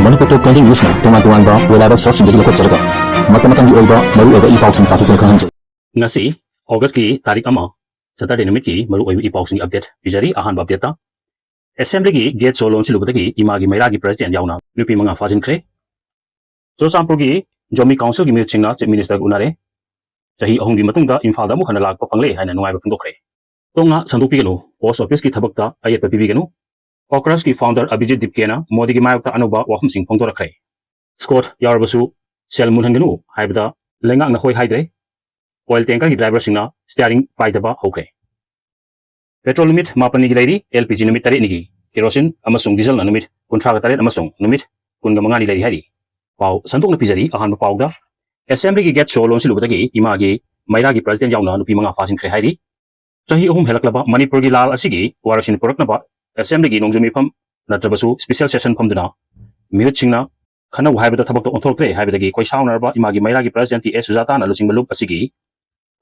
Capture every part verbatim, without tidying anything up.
ꯃꯅꯤꯄꯨꯔ ꯇꯣꯞ twenty ꯅ꯭ꯌꯨꯁꯅ ꯇꯣꯉꯥꯟ ꯇꯣꯉꯥꯟꯕ reliable sourceꯁꯤꯡꯗꯒꯤ ꯂꯧꯈꯠꯆꯔꯒ ꯃꯇꯝ ꯃꯇꯝꯒꯤ ꯑꯣꯏꯕ ꯃꯔꯨꯑꯣꯏꯕ ꯏ ꯄꯥꯎꯁꯤꯡ ꯄꯥꯊꯣꯛꯇꯨꯅ ꯈꯪꯍꯟꯖꯩ꯫ ꯉꯁꯤ Augustꯀꯤ ꯇꯥꯔꯤꯛ ꯑꯃ, Saturday ꯅꯨꯃꯤꯠꯀꯤ ꯃꯔꯨꯑꯣꯏꯕ ꯏ ꯄꯥꯎꯁꯤꯡꯒꯤ update ꯄꯤꯖꯔꯤ꯫ ꯑꯍꯥꯟꯕ updateꯇ, Assemblyꯒꯤ gate show ꯂꯣꯟꯁꯤꯜꯂꯨꯕꯗꯒꯤ ꯏꯃꯥꯒꯤ ꯃꯩꯔꯥꯒꯤ president ꯌꯥꯎꯅ ꯅꯨꯄꯤ ꯃꯉꯥ ꯐꯥꯖꯤꯟꯈ꯭ꯔꯦ꯫ ꯆꯨꯔꯆꯥꯟꯄꯨꯔꯒꯤ Zomi Councilꯒꯤ ꯃꯤꯍꯨꯠꯁꯤꯡꯅ Chief Ministerꯒ ꯎꯅꯔꯦ꯫ ꯆꯍꯤ ꯑꯍꯨꯝꯒꯤ ꯃꯇꯨꯡꯗ ꯏꯝꯐꯥꯜꯗ ꯑꯃꯨꯛ ꯍꯟꯅ ꯂꯥꯛꯄ ꯐꯪꯂꯦ ꯍꯥꯏꯅ ꯅꯨꯡꯉꯥꯏꯕ ꯐꯣꯡꯗꯣꯛꯈ꯭ꯔꯦ꯫ ꯇꯣꯡꯅ ꯁꯟꯗꯣꯛꯄꯤꯒꯅꯨ, post officeꯀꯤ ꯊꯕꯛꯇ ꯑꯌꯦꯠꯄ ꯄꯤꯕꯤꯒꯅꯨ꯫ Cockerusꯀꯤ founder ꯑꯚꯤꯖꯤꯠ ꯗꯤꯞꯀꯦꯅ ꯃꯣꯗꯤꯒꯤ ꯃꯥꯌꯣꯛꯇ ꯑꯅꯧꯕ ꯋꯥꯐꯝꯁꯤꯡ ꯐꯣꯡꯗꯣꯔꯛꯈ꯭ꯔꯦ꯫ Scot ꯌꯥꯎꯔꯕꯁꯨ ꯁꯦꯜ ꯃꯨꯟꯍꯟꯒꯅꯨ ꯍꯥꯏꯕꯗ ꯂꯩꯉꯥꯛꯅ ꯍꯣꯏ ꯍꯥꯏꯗ꯭ꯔꯦ꯫ Oil tankerꯒꯤ driverꯁꯤꯡꯅ steering ꯄꯥꯏꯗꯕ ꯍꯧꯈ꯭ꯔꯦ꯫ Petrol ꯅꯨꯃꯤꯠ ꯃꯥꯄꯟꯅꯤꯒꯤ ꯂꯩꯔꯤ, LPG ꯅꯨꯃꯤꯠ ꯇꯔꯦꯠꯅꯤꯒꯤ, ꯀꯦꯔꯣꯁꯤꯟ ꯑꯃꯁꯨꯡ dieselꯅ ꯅꯨꯃꯤꯠ ꯀꯨꯟꯊ꯭ꯔꯥꯒ ꯇꯔꯦꯠ ꯑꯃꯁꯨꯡ ꯅꯨꯃꯤꯠ ꯀꯨꯟꯒ ꯃꯉꯥꯅꯤ ꯂꯩꯔꯤ ꯍꯥꯏꯔꯤ꯫ ꯄꯥꯎ ꯁꯟꯗꯣꯛꯅ ꯄꯤꯖꯔꯤ꯫ ꯑꯍꯥꯟꯕ ꯄꯥꯎꯗ, Assemblyꯒꯤ gate show ꯂꯣꯟꯁꯤꯜꯂꯨꯕꯗꯒꯤ ꯏꯃꯥꯒꯤ ꯃꯩꯔꯥꯒꯤ president ꯌꯥꯎꯅ ꯅꯨꯄꯤ ꯃꯉꯥ ꯐꯥꯖꯤꯟꯈ꯭ꯔꯦ ꯍꯥꯏꯔꯤ꯫ ꯆꯍꯤ ꯑꯍꯨꯝ ꯍꯦꯜꯂꯛꯂꯕ ꯃꯅꯤꯄꯨꯔꯒꯤ ꯂꯥꯜ ꯑꯁꯤꯒꯤ ꯋꯥꯔꯣꯏꯁꯤꯟ ꯄꯨꯔꯛꯅꯕ Assemblyꯒꯤ ꯅꯣꯡꯖꯨ ꯃꯤꯐꯝ ꯅꯠꯇ꯭ꯔꯕꯁꯨ special session ꯐꯝꯗꯨꯅ ꯃꯤꯍꯨꯠꯁꯤꯡꯅ ꯈꯟꯅꯧ ꯍꯥꯏꯕꯗ ꯊꯕꯛꯇ ꯑꯣꯟꯊꯣꯔꯛꯇ꯭ꯔꯦ ꯍꯥꯏꯕꯗꯒꯤ ꯈꯣꯏꯁꯥꯎꯅꯔꯕ ꯏꯃꯥꯒꯤ ꯃꯩꯔꯥꯒꯤ president ꯇꯤ ꯑꯦꯁ ꯁꯨꯖꯥꯇꯥꯅ ꯂꯨꯆꯤꯡꯕ ꯂꯨꯞ ꯑꯁꯤꯒꯤ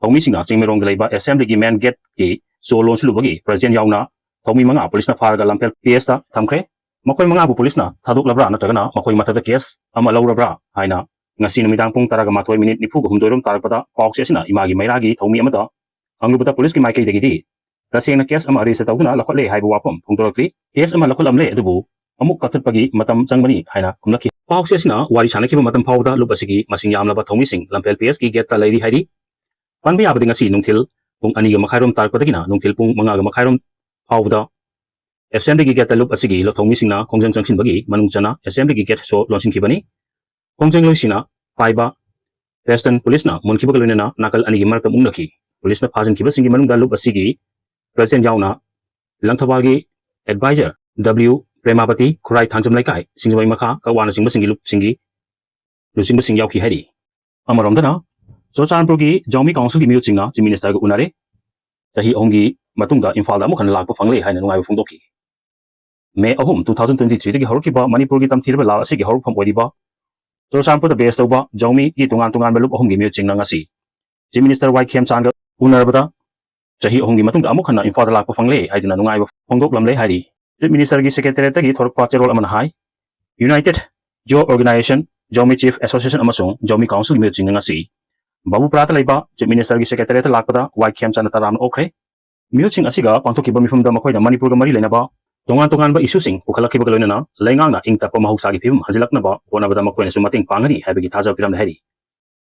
ꯊꯧꯃꯤꯁꯤꯡꯅ ꯆꯤꯡꯃꯩꯔꯣꯡꯗ ꯂꯩꯕ Assemblyꯒꯤ main gateꯀꯤ show ꯂꯣꯟꯁꯤꯜꯂꯨꯕꯒꯤ president ꯌꯥꯎꯅ ꯊꯧꯃꯤ ꯃꯉꯥ policeꯅ ꯐꯥꯔꯒ ꯂꯝꯐꯦꯜ PSꯇ ꯊꯝꯈ꯭ꯔꯦ꯫ ꯃꯈꯣꯏ ꯃꯉꯥꯕꯨ policeꯅ ꯊꯥꯗꯣꯛꯂꯕ꯭ꯔꯥ ꯅꯠꯇ꯭ꯔꯒꯅ ꯃꯈꯣꯏ ꯃꯊꯛꯇ case ꯑꯃ ꯂꯧꯔꯕ꯭ꯔꯥ ꯍꯥꯏꯅ ꯉꯁꯤ ꯅꯨꯃꯤꯗꯥꯡ ꯄꯨꯡ ꯇꯔꯥꯒ ꯃꯥꯊꯣꯏ minute ꯅꯤꯐꯨꯒ ꯍꯨꯝꯗꯣꯏꯔꯣꯝ ꯇꯥꯔꯛꯄꯗ ꯄꯥꯎꯆꯦ ꯑꯁꯤꯅ ꯏꯃꯥꯒꯤ ꯃꯩꯔꯥꯒꯤ ꯊꯧꯃꯤ ꯑꯃꯗ ꯍꯪꯂꯨꯕꯗ policeꯀꯤ ꯃꯥꯏꯀꯩꯗꯒꯤꯗꯤ ꯇꯁꯦꯡꯅ case ꯑꯃ register ꯇꯧꯗꯨꯅ ꯂꯧꯈꯠꯂꯦ ꯍꯥꯏꯕ ꯋꯥꯐꯝ ꯐꯣꯡꯗꯣꯔꯛꯇ꯭ꯔꯤ꯫ Case ꯑꯃ ꯂꯧꯈꯠꯂꯝꯂꯦ, ꯑꯗꯨꯕꯨ ꯑꯃꯨꯛ ꯀꯛꯊꯠꯄꯒꯤ ꯃꯇꯝ ꯆꯪꯕꯅꯤ ꯍꯥꯏꯅ ꯈꯨꯝꯂꯛꯈꯤ꯫ ꯄꯥꯎꯆꯦ ꯑꯁꯤꯅ ꯋꯥꯔꯤ ꯁꯥꯅꯈꯤꯕ ꯃꯇꯝ ꯐꯥꯎꯕꯗ ꯂꯨꯞ ꯑꯁꯤꯒꯤ ꯃꯁꯤꯡ ꯌꯥꯝꯂꯕ ꯊꯧꯃꯤꯁꯤꯡ ꯂꯝꯐꯦꯜ PSꯀꯤ gateꯇ ꯂꯩꯔꯤ ꯍꯥꯏꯔꯤ꯫ ꯄꯟꯕ ꯌꯥꯕꯗꯤ ꯉꯁꯤ ꯅꯨꯡꯊꯤꯜ ꯄꯨꯡ ꯑꯅꯤꯒ ꯃꯈꯥꯏꯔꯣꯝ ꯇꯥꯔꯛꯄꯗꯒꯤꯅ ꯅꯨꯡꯊꯤꯜ ꯄꯨꯡ ꯃꯉꯥꯒ ꯃꯈꯥꯏꯔꯣꯝ ꯐꯥꯎꯕꯗ Assemblyꯒꯤ gateꯇ ꯂꯨꯞ ꯑꯁꯤꯒꯤ ꯊꯧꯃꯤꯁꯤꯡꯅ ꯈꯣꯡꯖꯪ ꯆꯪꯁꯤꯟꯕꯒꯤ ꯃꯅꯨꯡ ꯆꯟꯅ Assemblyꯒꯤ gate show ꯂꯣꯟꯁꯤꯟꯈꯤꯕꯅꯤ꯫ ꯈꯣꯡꯖꯪꯂꯣꯏꯁꯤꯡꯅ ꯄꯥꯏꯕ ꯄꯦꯁꯇꯟ policeꯅ ꯃꯨꯟꯈꯤꯕꯒ ꯂꯣꯏꯅꯅ ꯅꯥꯀꯜ ꯑꯅꯤꯒꯤ ꯃꯔꯛꯇ ꯃꯨꯛꯅꯈꯤ꯫ Policeꯅ ꯐꯥꯖꯤꯟꯈꯤꯕꯁꯤꯡꯒꯤ ꯃꯅꯨꯡꯗ ꯂꯨꯞ ꯑꯁꯤꯒꯤ president ꯌꯥꯎꯅ ꯂꯪꯊꯕꯥꯜꯒꯤ advisor W ꯄ꯭ꯔꯦꯃꯥꯕꯇꯤ, ꯈꯨꯔꯥꯏ ꯊꯥꯡꯖꯝ ꯂꯩꯀꯥꯏ, ꯁꯤꯡꯖꯃꯩ ꯃꯈꯥ, ꯀꯛꯋꯥꯅꯆꯤꯡꯕꯁꯤꯡꯒꯤ ꯂꯨꯞꯁꯤꯡꯒꯤ ꯂꯨꯆꯤꯡꯕꯁꯤꯡ ꯌꯥꯎꯈꯤ ꯍꯥꯏꯔꯤ꯫ ꯑꯃꯔꯣꯝꯗꯅ, ꯆꯨꯔꯆꯥꯟꯄꯨꯔꯒꯤ Zomi Councilꯒꯤ ꯃꯤꯍꯨꯠꯁꯤꯡꯅ Chief Ministerꯒ ꯎꯅꯔꯦ꯫ ꯆꯍꯤ ꯑꯍꯨꯝꯒꯤ ꯃꯇꯨꯡꯗ ꯏꯝꯐꯥꯜꯗ ꯑꯃꯨꯛ ꯍꯟꯅ ꯂꯥꯛꯄ ꯐꯪꯂꯦ ꯍꯥꯏꯅ ꯅꯨꯡꯉꯥꯏꯕ ꯐꯣꯡꯗꯣꯛꯈꯤ꯫ May ꯑꯍꯨꯝ, two thousand twenty threeꯗꯒꯤ ꯍꯧꯔꯛꯈꯤꯕ ꯃꯅꯤꯄꯨꯔꯒꯤ ꯇꯝꯊꯤꯔꯕ ꯂꯥꯜ ꯑꯁꯤꯒꯤ ꯍꯧꯔꯛꯐꯝ ꯑꯣꯏꯔꯤꯕ ꯆꯨꯔꯆꯥꯟꯄꯨꯔꯗ base ꯇꯧꯕ Zomiꯒꯤ ꯇꯣꯉꯥꯟ ꯇꯣꯉꯥꯟꯕ ꯂꯨꯞ ꯑꯍꯨꯝꯒꯤ ꯃꯤꯍꯨꯠꯁꯤꯡꯅ ꯉꯁꯤ Chief Minister ꯋꯥꯏ ꯈꯦꯝꯆꯥꯟꯒ ꯎꯅꯔꯕꯗ ꯆꯍꯤ ꯑꯍꯨꯝꯒꯤ ꯃꯇꯨꯡꯗ ꯑꯃꯨꯛ ꯍꯟꯅ ꯏꯝꯐꯥꯜꯗ ꯂꯥꯛꯄ ꯐꯪꯂꯦ ꯍꯥꯏꯗꯨꯅ ꯅꯨꯡꯉꯥꯏꯕ ꯐꯣꯡꯗꯣꯛꯂꯝꯂꯦ ꯍꯥꯏꯔꯤ꯫ Chief Ministerꯒꯤ secretariatꯇꯒꯤ ꯊꯣꯔꯛꯄ ꯆꯦꯔꯣꯜ ꯑꯃꯅ ꯍꯥꯏ, United Zo Organization, Zomi Chief Association ꯑꯃꯁꯨꯡ Zomi Council ꯃꯤꯍꯨꯠꯁꯤꯡꯅ ꯉꯁꯤ ꯕꯥꯕꯨꯄꯨꯔꯥꯗ ꯂꯩꯕ Chief Ministerꯒꯤ Secretariatꯇ ꯂꯥꯛꯄꯗ ꯋꯥꯏꯈꯦꯝ ꯆꯥꯅ ꯇꯔꯥꯝꯅ ꯑꯣꯛꯈ꯭ꯔꯦ꯫ ꯃꯤꯍꯨꯠꯁꯤꯡ ꯑꯁꯤꯒ ꯄꯥꯡꯊꯣꯛꯈꯤꯕ ꯃꯤꯐꯝꯗ ꯃꯈꯣꯏꯅ ꯃꯅꯤꯄꯨꯔꯒ ꯃꯔꯤ ꯂꯩꯅꯕ ꯇꯣꯉꯥꯟ ꯇꯣꯉꯥꯟꯕ issueꯁꯤꯡ ꯄꯨꯈꯠꯂꯛꯈꯤꯕꯒ ꯂꯣꯏꯅꯅ ꯂꯩꯉꯥꯛꯅ ꯏꯪ ꯇꯞꯄ ꯃꯍꯧꯁꯥꯒꯤ ꯐꯤꯕꯝ ꯍꯟꯖꯤꯜꯂꯛꯅꯕ ꯍꯣꯠꯅꯕꯗ ꯃꯈꯣꯏꯅꯁꯨ ꯃꯇꯦꯡ ꯄꯥꯡꯒꯅꯤ ꯍꯥꯏꯕꯒꯤ ꯊꯥꯖꯕ ꯄꯤꯔꯝꯂꯦ ꯍꯥꯏꯔꯤ꯫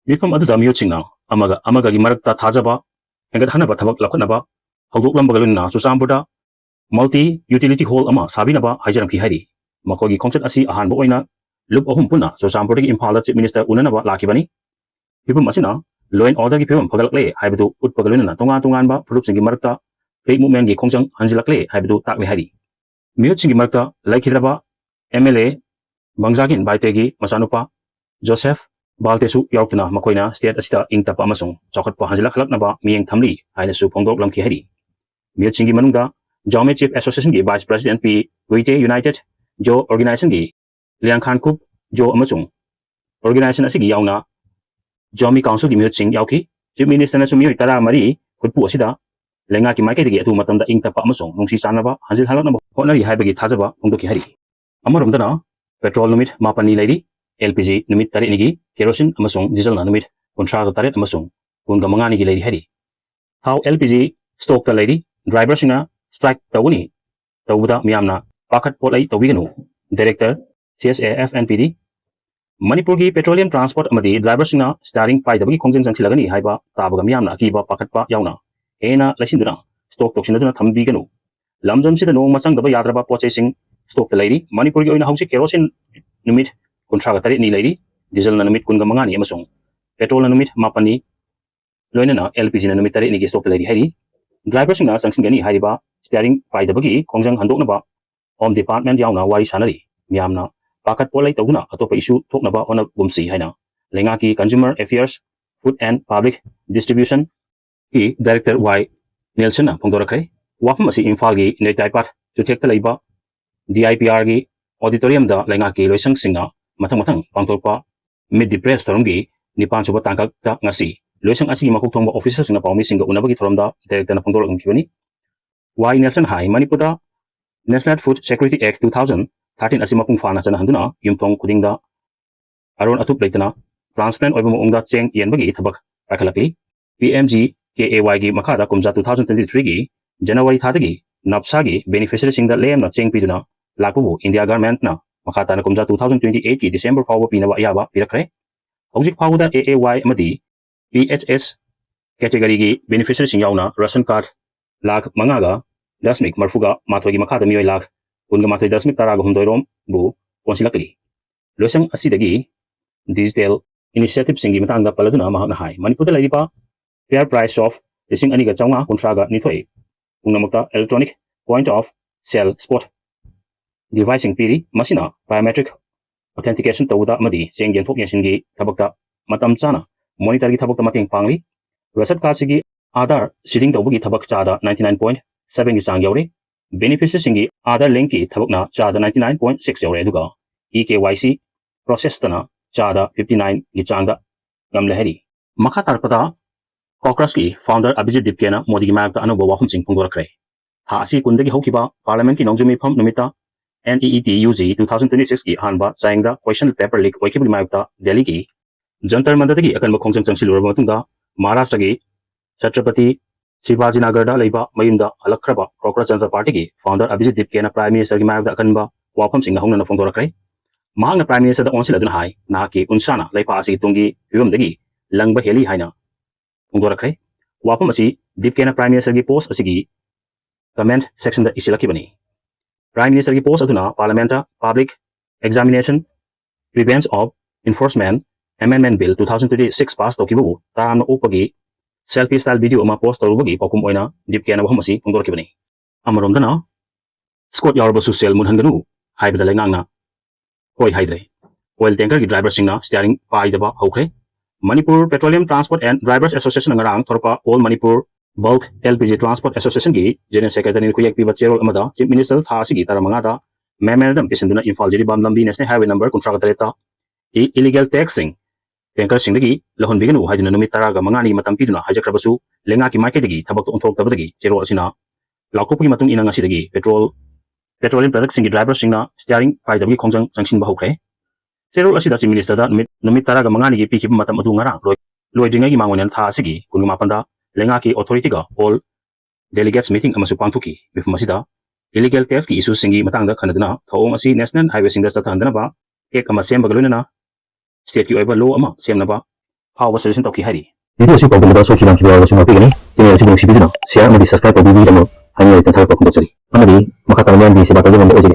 ꯃꯤꯐꯝ ꯑꯗꯨꯗ ꯃꯤꯍꯨꯠꯁꯤꯡꯅ ꯑꯃꯒ ꯑꯃꯒꯒꯤ ꯃꯔꯛꯇ ꯊꯥꯖꯕ ꯍꯦꯟꯒꯠꯍꯟꯅꯕ ꯊꯕꯛ ꯂꯧꯈꯠꯅꯕ ꯍꯧꯗꯣꯛꯂꯝꯕꯒ ꯂꯣꯏꯅꯅ ꯆꯨꯔꯆꯥꯟꯄꯨꯔꯗ multi utility hall ꯑꯃ ꯁꯥꯕꯤꯅꯕ ꯍꯥꯏꯖꯔꯝꯈꯤ ꯍꯥꯏꯔꯤ꯫ ꯃꯈꯣꯏꯒꯤ ꯈꯣꯡꯆꯠ ꯑꯁꯤ ꯑꯍꯥꯟꯕ ꯑꯣꯏꯅ ꯂꯨꯞ ꯑꯍꯨꯝ ꯄꯨꯟꯅ ꯆꯨꯔꯆꯥꯟꯄꯨꯔꯗꯒꯤ ꯏꯝꯐꯥꯜꯗ Chief Minister ꯎꯅꯅꯕ ꯂꯥꯛꯈꯤꯕꯅꯤ꯫ ꯐꯤꯕꯝ ꯑꯁꯤꯅ law and orderꯒꯤ ꯐꯤꯕꯝ ꯐꯒꯠꯂꯛꯂꯦ ꯍꯥꯏꯕꯗꯨ ꯎꯠꯄꯒ ꯂꯣꯏꯅꯅ ꯇꯣꯉꯥꯟ ꯇꯣꯉꯥꯟꯕ ꯐꯨꯔꯨꯞꯁꯤꯡꯒꯤ ꯃꯔꯛꯇ free movementꯀꯤ ꯈꯣꯡꯖꯪ ꯍꯟꯖꯤꯜꯂꯛꯂꯦ ꯍꯥꯏꯕꯗꯨ ꯇꯥꯛꯂꯦ ꯍꯥꯏꯔꯤ꯫ ꯃꯤꯍꯨꯠꯁꯤꯡꯒꯤ ꯃꯔꯛꯇ ꯂꯩꯈꯤꯗ꯭ꯔꯕ MLA ꯕꯪꯖꯥꯒꯤꯟ ꯕꯥꯏꯇꯦꯒꯤ ꯃꯆꯥꯅꯨꯄꯥ ꯖꯣꯁꯦꯐ ꯕꯥꯜꯇꯦꯁꯨ ꯌꯥꯎꯔꯛꯇꯨꯅ ꯃꯈꯣꯏꯅ state ꯑꯁꯤꯗ ꯏꯪ ꯇꯞꯄ ꯑꯃꯁꯨꯡ ꯆꯥꯎꯈꯠꯄ ꯍꯟꯖꯤꯜꯂꯛꯂꯛꯅꯕ ꯃꯤꯠꯌꯦꯡ ꯊꯝꯂꯤ ꯍꯥꯏꯅꯁꯨ ꯐꯣꯡꯗꯣꯛꯂꯝꯈꯤ ꯍꯥꯏꯔꯤ꯫ ꯃꯤꯍꯨꯠꯁꯤꯡꯒꯤ ꯃꯅꯨꯡꯗ Zomi Chief Associationꯒꯤ Vice President P ꯒꯨꯏꯇꯦ, United Zo Organizationꯒꯤ ꯂꯤꯌꯥꯡꯈꯥꯟ ꯀꯨꯞ ꯖꯣ ꯑꯃꯁꯨꯡ organization ꯑꯁꯤꯒꯤ ꯌꯥꯎꯅ Zomi Councilꯒꯤ ꯃꯤꯍꯨꯠꯁꯤꯡ ꯌꯥꯎꯈꯤ꯫ Chief Ministerꯅꯁꯨ ꯃꯤꯑꯣꯏ ꯇꯔꯥꯃꯔꯤ ꯈꯨꯠꯄꯨ ꯑꯁꯤꯗ ꯂꯩꯉꯥꯛꯀꯤ ꯃꯥꯏꯀꯩꯗꯒꯤ ꯑꯊꯨꯕ ꯃꯇꯝꯗ ꯏꯪ ꯇꯞꯄ ꯑꯃꯁꯨꯡ ꯅꯨꯡꯁꯤ ꯆꯥꯟꯅꯕ ꯍꯟꯖꯤꯜꯍꯜꯂꯛꯅꯕ ꯍꯣꯠꯅꯔꯤ ꯍꯥꯏꯕꯒꯤ ꯊꯥꯖꯕ ꯐꯣꯡꯗꯣꯛꯈꯤ ꯍꯥꯏꯔꯤ꯫ ꯑꯃꯔꯣꯝꯗꯅ petrol ꯅꯨꯃꯤꯠ ꯃꯥꯄꯟꯅꯤ ꯂꯩꯔꯤ, LPG ꯅꯨꯃꯤꯠ ꯇꯔꯦꯠꯅꯤꯒꯤ, kerosene ꯑꯃꯁꯨꯡ dieselꯅ ꯅꯨꯃꯤꯠ ꯀꯨꯟꯊ꯭ꯔꯥꯒ ꯇꯔꯦꯠ ꯑꯃꯁꯨꯡ ꯀꯨꯟꯒ ꯃꯉꯥꯅꯤꯒꯤ ꯂꯩꯔꯤ ꯍꯥꯏꯔꯤ꯫ ꯊꯥꯎ LPG stockꯇ ꯂꯩꯔꯤ, driverꯁꯤꯡꯅ strike ꯇꯧꯒꯅꯤ, ꯇꯧꯕꯗ ꯃꯤꯌꯥꯝꯅ ꯄꯥꯈꯠ ꯄꯣꯠꯂꯩ ꯇꯧꯕꯤꯒꯅꯨ꯫ Director CSAFNPD꯫ ꯃꯅꯤꯄꯨꯔꯒꯤ petroleum transport ꯑꯃꯗꯤ driverꯁꯤꯡꯅ steering ꯄꯥꯏꯗꯕꯒꯤ ꯈꯣꯡꯖꯪ ꯆꯪꯁꯤꯜꯂꯒꯅꯤ ꯍꯥꯏꯕ ꯇꯥꯕꯒ ꯃꯤꯌꯥꯝꯅ ꯑꯀꯤꯕ ꯄꯥꯈꯠꯄ ꯌꯥꯎꯅ ꯍꯦꯟꯅ ꯂꯩꯁꯤꯟꯗꯨꯅ stock ꯇꯧꯁꯤꯟꯅꯗꯨꯅ ꯊꯝꯕꯤꯒꯅꯨ꯫ ꯂꯝꯗꯝꯁꯤꯗ ꯅꯣꯡꯃ ꯆꯪꯗꯕ ꯌꯥꯗ꯭ꯔꯕ ꯄꯣꯠ ꯆꯩꯁꯤꯡ stockꯇ ꯂꯩꯔꯤ꯫ ꯃꯅꯤꯄꯨꯔꯒꯤ ꯑꯣꯏꯅ ꯍꯧꯖꯤꯛ kerosene ꯅꯨꯃꯤꯠ ꯀꯨꯟꯊ꯭ꯔꯥꯒ ꯇꯔꯦꯠꯅꯤ ꯂꯩꯔꯤ, dieselꯅ ꯅꯨꯃꯤꯠ ꯀꯨꯟꯒ ꯃꯉꯥꯅꯤ ꯑꯃꯁꯨꯡ petrolꯅ ꯅꯨꯃꯤꯠ ꯃꯥꯄꯟꯅꯤ, ꯂꯣꯏꯅꯅ LPGꯅ ꯅꯨꯃꯤꯠ ꯇꯔꯦꯠꯅꯤꯒꯤ stockꯇ ꯂꯩꯔꯤ ꯍꯥꯏꯔꯤ꯫ Driverꯁꯤꯡꯅ ꯆꯪꯁꯤꯟꯒꯅꯤ ꯍꯥꯏꯔꯤꯕ steering ꯄꯥꯏꯗꯕꯒꯤ ꯈꯣꯡꯖꯪ ꯍꯟꯗꯣꯛꯅꯕ Home Department ꯌꯥꯎꯅ ꯋꯥꯔꯤ ꯁꯥꯅꯔꯤ꯫ ꯃꯤꯌꯥꯝꯅ ꯄꯥꯈꯠ ꯄꯣꯠꯂꯩ ꯇꯧꯗꯨꯅ ꯑꯇꯣꯞꯄ issue ꯊꯣꯛꯅꯕ ꯍꯣꯠꯅꯒꯨꯝꯁꯤ ꯍꯥꯏꯅ ꯂꯩꯉꯥꯛꯀꯤ Consumer Affairs, Food and Public Distributionꯒꯤ Director ꯋꯥꯏ ꯅꯦꯜꯁꯟꯅ ꯐꯣꯡꯗꯣꯔꯛꯈ꯭ꯔꯦ꯫ ꯋꯥꯐꯝ ꯑꯁꯤ ꯏꯝꯐꯥꯜꯒꯤ ꯅꯦꯇꯥꯏꯄꯥꯠ ꯆꯨꯊꯦꯛꯇ ꯂꯩꯕ DIPRꯒꯤ auditoriumꯗ ꯂꯩꯉꯥꯛꯀꯤ ꯂꯣꯏꯁꯪꯁꯤꯡꯅ ꯃꯊꯪ ꯃꯊꯪ ꯄꯥꯡꯊꯣꯛꯄ Meet the Press ꯊꯧꯔꯝꯒꯤ ꯅꯤꯄꯥꯟ ꯁꯨꯕ ꯇꯥꯡꯀꯛꯇ ꯉꯁꯤ ꯂꯣꯏꯁꯪ ꯑꯁꯤꯒꯤ ꯃꯀꯣꯛ ꯊꯣꯡꯕ officerꯁꯤꯡꯅ ꯄꯥꯎꯃꯤꯁꯤꯡꯒ ꯎꯅꯕꯒꯤ ꯊꯧꯔꯝꯗ Directorꯅ ꯐꯣꯡꯗꯣꯔꯛꯂꯝꯈꯤꯕꯅꯤ꯫ ꯋꯥꯏ ꯅꯦꯜꯁꯟ ꯍꯥꯏ, ꯃꯅꯤꯄꯨꯔꯗ National Food Security Act two thousand thirteen ꯑꯁꯤ ꯃꯄꯨꯡ ꯐꯥꯅ ꯆꯠꯅꯍꯟꯗꯨꯅ ꯌꯨꯝꯊꯣꯡ ꯈꯨꯗꯤꯡꯗ ꯑꯔꯣꯟ ꯑꯊꯨꯞ ꯂꯩꯇꯅ transparent ꯑꯣꯏꯕ ꯃꯑꯣꯡꯗ ꯆꯦꯡ ꯌꯦꯟꯕꯒꯤ ꯊꯕꯛ ꯄꯥꯏꯈꯠꯂꯛꯂꯤ꯫ P M G K A ꯋꯥꯏꯒꯤ ꯃꯈꯥꯗ ꯀꯨꯝꯖꯥ two thousand twenty threeꯒꯤ January ꯊꯥꯗꯒꯤ ꯅꯞꯁꯥꯒꯤ beneficiaryꯁꯤꯡꯗ ꯂꯦꯝꯅ ꯆꯦꯡ ꯄꯤꯗꯨꯅ ꯂꯥꯛꯄꯕꯨ India governmentꯅ ꯃꯈꯥ ꯇꯥꯅ ꯀꯨꯝꯖꯥ two thousand twenty eightꯀꯤ December ꯐꯥꯎꯕ ꯄꯤꯅꯕ ꯑꯌꯥꯕ ꯄꯤꯔꯛꯈ꯭ꯔꯦ꯫ ꯍꯧꯖꯤꯛ ꯐꯥꯎꯕꯗ ꯑꯦ ꯑꯦ ꯋꯥꯏ ꯑꯃꯗꯤ ꯄꯤ ꯑꯩꯆ ꯑꯦꯁ categoryꯒꯤ beneficiaryꯁꯤꯡ ꯌꯥꯎꯅ ration card ꯂꯥꯈ ꯃꯉꯥꯒ ꯗꯁꯃꯤꯛ ꯃꯔꯐꯨꯒ ꯃꯥꯊꯣꯏꯒꯤ ꯃꯈꯥꯗ ꯃꯤꯑꯣꯏ ꯂꯥꯈ ꯀꯨꯟꯒ ꯃꯥꯊꯣꯏ ꯗꯁꯃꯤꯛ ꯇꯔꯥꯒ ꯍꯨꯝꯗꯣꯏ ꯔꯣꯝꯕꯨ ꯀꯣꯟꯁꯤꯜꯂꯛꯂꯤ꯫ ꯂꯣꯏꯁꯪ ꯑꯁꯤꯗꯒꯤ digital initiativeꯁꯤꯡꯒꯤ ꯃꯇꯥꯡꯗ ꯄꯜꯂꯗꯨꯅ ꯃꯍꯥꯛꯅ ꯍꯥꯏ, ꯃꯅꯤꯄꯨꯔꯗ ꯂꯩꯔꯤꯕ fair price of ꯂꯤꯁꯤꯡ ꯑꯅꯤꯒ ꯆꯥꯝꯃꯉꯥ ꯀꯨꯟꯊ꯭ꯔꯥꯒ ꯅꯤꯊꯣꯏ ꯄꯨꯝꯅꯃꯛꯇ electronic point of sale spot deviceꯁꯤꯡ ꯄꯤꯔꯤ꯫ ꯃꯁꯤꯅ biometric authentication ꯇꯧꯕꯗ ꯑꯃꯗꯤ ꯆꯦꯡ ꯌꯦꯟꯊꯣꯛ ꯌꯦꯟꯁꯤꯟꯒꯤ ꯊꯕꯛꯇ ꯃꯇꯝ ꯆꯥꯅ monitorꯒꯤ ꯊꯕꯛꯇ ꯃꯇꯦꯡ ꯄꯥꯡꯂꯤ꯫ ꯔꯁꯠ ꯀꯥꯔꯗꯁꯤꯒꯤ Aadhaar seeding ꯇꯧꯕꯒꯤ ꯊꯕꯛ ꯆꯥꯗ ninety nine point sevenꯒꯤ ꯆꯥꯡ ꯌꯧꯔꯤ꯫ Beneficiaryꯁꯤꯡꯒꯤ Aadhaar linkꯀꯤ ꯊꯕꯛꯅ ꯆꯥꯗ ninety nine point six ꯌꯧꯔꯦ, ꯑꯗꯨꯒ E K Y C processꯇꯅ ꯆꯥꯗ fifty nineꯒꯤ ꯆꯥꯡꯗ ꯉꯝꯂꯦ ꯍꯥꯏꯔꯤ꯫ ꯃꯈꯥ ꯇꯥꯔꯛꯄꯗ Cocrusꯀꯤ founder ꯑꯚꯤꯖꯤꯠ ꯗꯤꯞꯀꯦꯅ ꯃꯣꯗꯤꯒꯤ ꯃꯥꯌꯣꯛꯇ ꯑꯅꯧꯕ ꯋꯥꯐꯝꯁꯤꯡ ꯐꯣꯡꯗꯣꯔꯛꯈ꯭ꯔꯦ꯫ ꯊꯥ ꯑꯁꯤ ꯀꯨꯟꯗꯒꯤ ꯍꯧꯈꯤꯕ Parliamentꯀꯤ ꯅꯣꯡꯖꯨ ꯃꯤꯐꯝ ꯅꯨꯃꯤꯠꯇ N E E T U G two thousand twenty sixꯀꯤ ꯑꯍꯥꯟꯕ ꯆꯌꯦꯡꯗ question paper leak ꯑꯣꯏꯈꯤꯕꯒꯤ ꯃꯥꯌꯣꯛꯇ ꯗꯦꯜꯂꯤꯒꯤ ꯖꯟꯇꯔ ꯃꯟꯇꯔꯗꯒꯤ ꯑꯀꯟꯕ ꯈꯣꯡꯖꯪ ꯆꯪꯁꯤꯜꯂꯨꯔꯕ ꯃꯇꯨꯡꯗ ꯃꯍꯥꯔꯥꯁꯇ꯭ꯔꯒꯤ ꯆꯇ꯭ꯔꯄꯇꯤ ꯁꯤꯕꯥꯖꯤꯅꯒꯔꯗ ꯂꯩꯕ ꯃꯌꯨꯝꯗ ꯍꯜꯂꯛꯈ꯭ꯔꯕ Cocrus Janata Partyꯒꯤ founder ꯑꯚꯤꯖꯤꯠ ꯗꯤꯞꯀꯦꯅ Prime Ministerꯒꯤ ꯃꯥꯌꯣꯛꯇ ꯑꯀꯟꯕ ꯋꯥꯐꯝꯁꯤꯡꯒ ꯍꯧꯅꯅ ꯐꯣꯡꯗꯣꯔꯛꯈ꯭ꯔꯦ꯫ ꯃꯍꯥꯛꯅ Prime Ministerꯗ ꯑꯣꯟꯁꯤꯜꯂꯗꯨꯅ ꯍꯥꯏ, ꯅꯍꯥꯛꯀꯤ ꯎꯟꯁꯥꯅ ꯂꯩꯄꯥꯛ ꯑꯁꯤꯒꯤ ꯇꯨꯡꯒꯤ ꯐꯤꯕꯝꯗꯒꯤ ꯂꯪꯕ ꯍꯦꯜꯂꯤ ꯍꯥꯏꯅ ꯐꯣꯡꯗꯣꯔꯛꯈ꯭ꯔꯦ꯫ ꯋꯥꯐꯝ ꯑꯁꯤ ꯗꯤꯞꯀꯦꯅ Prime Ministerꯒꯤ post ꯑꯁꯤꯒꯤ comment sectionꯗ ꯏꯁꯤꯜꯂꯛꯈꯤꯕꯅꯤ꯫ Prime Ministerꯒꯤ post ꯑꯗꯨꯅ Parliamentꯇ Public Examination Prevention of Enforcement Amendment Bill two thousand twenty six pass ꯇꯧꯈꯤꯕꯕꯨ ꯇꯔꯥꯝꯅ ꯑꯣꯛꯄꯒꯤ selfie style video ꯑꯃ post ꯇꯧꯔꯨꯕꯒꯤ ꯄꯥꯎꯈꯨꯝ ꯑꯣꯏꯅ ꯗꯤꯞꯀꯦꯅ ꯋꯥꯐꯝ ꯑꯁꯤ ꯐꯣꯡꯗꯣꯔꯛꯈꯤꯕꯅꯤ꯫ ꯑꯃꯔꯣꯝꯗꯅ, ꯁ꯭ꯀꯣꯠ ꯌꯥꯎꯔꯕꯁꯨ ꯁꯦꯜ ꯃꯨꯟꯍꯟꯒꯅꯨ ꯍꯥꯏꯕꯗ ꯂꯩꯉꯥꯛꯅ ꯍꯣꯏ ꯍꯥꯏꯗ꯭ꯔꯦ꯫ Oil tankerꯒꯤ driverꯁꯤꯡꯅ steering ꯄꯥꯏꯗꯕ ꯍꯧꯈ꯭ꯔꯦ꯫ Manipur Petroleum Transport and Drivers Associationꯅ ꯉꯔꯥꯡ ꯊꯣꯔꯛꯄ All Manipur Bulk L P G Transport Associationꯒꯤ General Secretaryꯅ ꯈꯨꯌꯦꯛ ꯄꯤꯕ ꯆꯦꯔꯣꯜ ꯑꯃꯗ Chief Minister ꯊꯥ ꯑꯁꯤꯒꯤ ꯇꯔꯥ ꯃꯉꯥꯗ memorandum ꯄꯤꯁꯤꯟꯗꯨꯅ ꯏꯝꯐꯥꯜ ꯖꯤꯔꯤꯕꯥꯝ ꯂꯝꯕꯤ National Highway number ꯀꯨꯟꯊ꯭ꯔꯥꯒ ꯇꯔꯦꯠꯇ ꯏ-, illegal tankꯁꯤꯡ, tankerꯁꯤꯡꯗꯒꯤ ꯂꯧꯍꯟꯕꯤꯒꯅꯨ ꯍꯥꯏꯗꯨꯅ ꯅꯨꯃꯤꯠ ꯇꯔꯥꯒ ꯃꯉꯥꯅꯤ ꯃꯇꯝ ꯄꯤꯗꯨꯅ ꯍꯥꯏꯖꯈ꯭ꯔꯕꯁꯨ ꯂꯩꯉꯥꯛꯀꯤ ꯃꯥꯏꯀꯩꯗꯒꯤ ꯊꯕꯛꯇ ꯑꯣꯟꯊꯣꯔꯛꯇꯕꯗꯒꯤ ꯆꯦꯔꯣꯜ ꯑꯁꯤꯅ ꯂꯥꯎꯊꯣꯛꯄꯒꯤ ꯃꯇꯨꯡ ꯏꯟꯅ ꯉꯁꯤꯗꯒꯤ petrol petroleum productꯁꯤꯡꯒꯤ driverꯁꯤꯡꯅ steering ꯄꯥꯏꯗꯕꯒꯤ ꯈꯣꯡꯖꯪ ꯆꯪꯁꯤꯟꯕ ꯍꯧꯈ꯭ꯔꯦ꯫ ꯆꯦꯔꯣꯜ ꯑꯁꯤꯗ Chief Ministerꯗ ꯅꯨꯃꯤꯠ, ꯅꯨꯃꯤꯠ ꯇꯔꯥꯒ ꯃꯉꯥꯅꯤꯒꯤ ꯄꯤꯈꯤꯕ ꯃꯇꯝ ꯑꯗꯨ ꯉꯔꯥꯡ ꯂꯣꯏ-, ꯂꯣꯏꯗ꯭ꯔꯤꯉꯩꯒꯤ ꯃꯥꯡꯑꯣꯏꯅꯅ ꯊꯥ ꯑꯁꯤꯒꯤ ꯀꯨꯟꯃꯥꯄꯟꯗ ꯂꯩꯉꯥꯛꯀꯤ authorityꯒ all delegates meeting ꯑꯃꯁꯨ ꯄꯥꯡꯊꯣꯛꯈꯤ꯫ ꯃꯤꯐꯝ ꯑꯁꯤꯗ illegal taxꯀꯤ issueꯁꯤꯡꯒꯤ ꯃꯇꯥꯡꯗ ꯈꯟꯅꯗꯨꯅ ꯊꯧꯑꯣꯡ ꯑꯁꯤ national highwayꯁꯤꯡꯗ ꯆꯠꯊꯍꯟꯗꯅꯕ act ꯑꯃ ꯁꯦꯝꯕꯒ ꯂꯣꯏꯅꯅ stateꯀꯤ ꯑꯣꯏꯕ law ꯑꯃ ꯁꯦꯝꯅꯕ ꯐꯥꯎꯕ suggestion ꯇꯧꯈꯤ ꯍꯥꯏꯔꯤ꯫ Video ꯑꯁꯤ ꯄꯥꯎꯗꯝꯗ ꯁꯣꯏꯈꯤ ꯂꯥꯟꯈꯤꯕ ꯌꯥꯎꯔꯕꯁꯨ ꯉꯥꯛꯄꯤꯒꯅꯤ꯫ Channel ꯑꯁꯤꯕꯨ ꯅꯨꯡꯁꯤꯕꯤꯗꯨꯅ share ꯑꯃꯗꯤ subscribe ꯇꯧꯕꯤꯕꯒꯤꯗꯃꯛ ꯍꯥꯏꯅꯤꯡꯉꯥꯏ ꯂꯩꯇꯅ ꯊꯥꯒꯠꯄ ꯐꯣꯡꯗꯣꯛꯆꯔꯤ꯫ ꯑꯃꯗꯤ ꯃꯈꯥ ꯇꯥꯕ ꯃꯤꯌꯥꯝꯒꯤ ꯁꯦꯕꯥ ꯇꯧꯕ ꯉꯝꯕ ꯑꯣꯏꯖꯒꯦ꯫